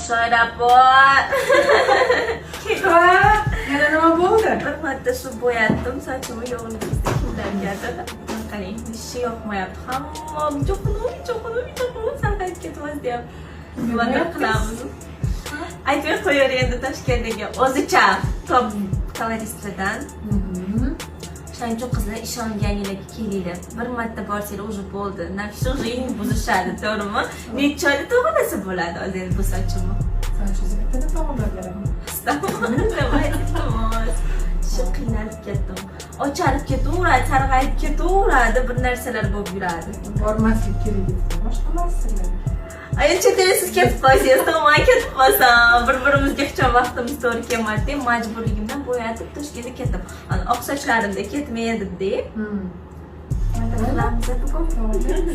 Shoira opa. Ha, yana nima bo'ldi? Bir marta shu bo'yatdim sochimni, yo'g'ligimizda kimlargadir. Qarang, ishi yoqmayapti. Hamma cho'qinib, cho'qinib, cho'qinib sarg'ayib ketmas deyapti. Nimadir qilamiz. Aytmay qo'yar endi Toshkentdagi o'zicha top koloristlardan. Shuning uchun, qizlar, ishonganinglarga kelinglar. Bir marta borsanglar, уже bo'ldi. На всю жизнь buzishadi, to'g'rimi? Necha oyda to'g'rilasa bo'ladi hozir endi bu sochimni? Sochingizni bittada to'g'irlab beraman. Astag'firullah, iltimos. Shu qiynalib ketdim. Ocharib ketaveradi, sarg'ayib ketaveradi, bir narsalar bo'lib yuradi. Bormaslik kerak edi boshqa masterlarga. Ay, chet elga siz ketib qolsangiz, man ketib qolsam, bir-birimizga hech vaqtimiz to'g'ri kelmadi. Majburligimdan bo'yatib Toshkentga ketdim. Ana oq sochlarimda ketmaydi deb. Nimadir qilamiz bugun. To'g'ri.